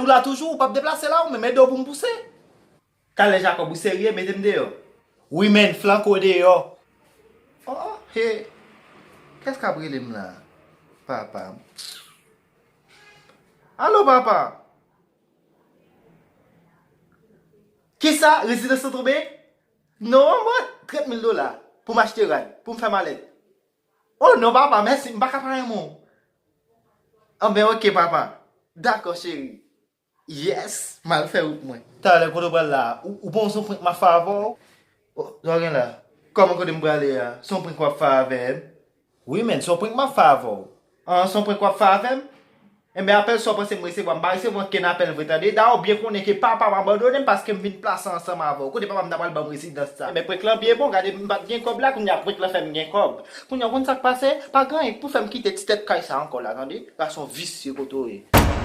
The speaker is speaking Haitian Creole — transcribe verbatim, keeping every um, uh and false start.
Ou la toujou, ou p ap deplase la, ou menm ede w pou m pouse. Kalè Jakòb, ou serye? Mete m deyò. Wi, men, flanke w deyò. Oh, oh, he. Kès k ap rele m la? Papa m. Alo, papa. Kisa? Rezidans lan tonbe? Non, mwen, trant mil dola pou m achte rad, pou m fè malèt. Oh non, papa, mèsi, m pa ka pa renmen w. Anben, oke, papa. Dakò, cheri. Yes, m al fè wout mwen. Talè, kote w pral la? Ou, ou bon, se yon prank m ap fè avè w? Oh, sa w gen la? Kòman, kote m prale a? Se yon prank w ap fè avè m? Wi, men, se yon prank m ap fè avè w. An, se yon prank w ap fè avè m? Enben, apèl sa w panse m resevwa? M pa resevwa okenn apèl vre, tande. Dayè, w byen konnen ke papa m abandone m paske m vin plase ansanm avè w. Kote papa m ta pral ban m rezidans sa? Enben, prank lan byen bon, gade, m pa t gen kòb la, kounye a prank lan fè m gen kòb. Kounye a, w konn sa k pase? Pa gen anyen k pou fè m kite ti tèt kay sa ankò la, tande. Gason visye kote w ye.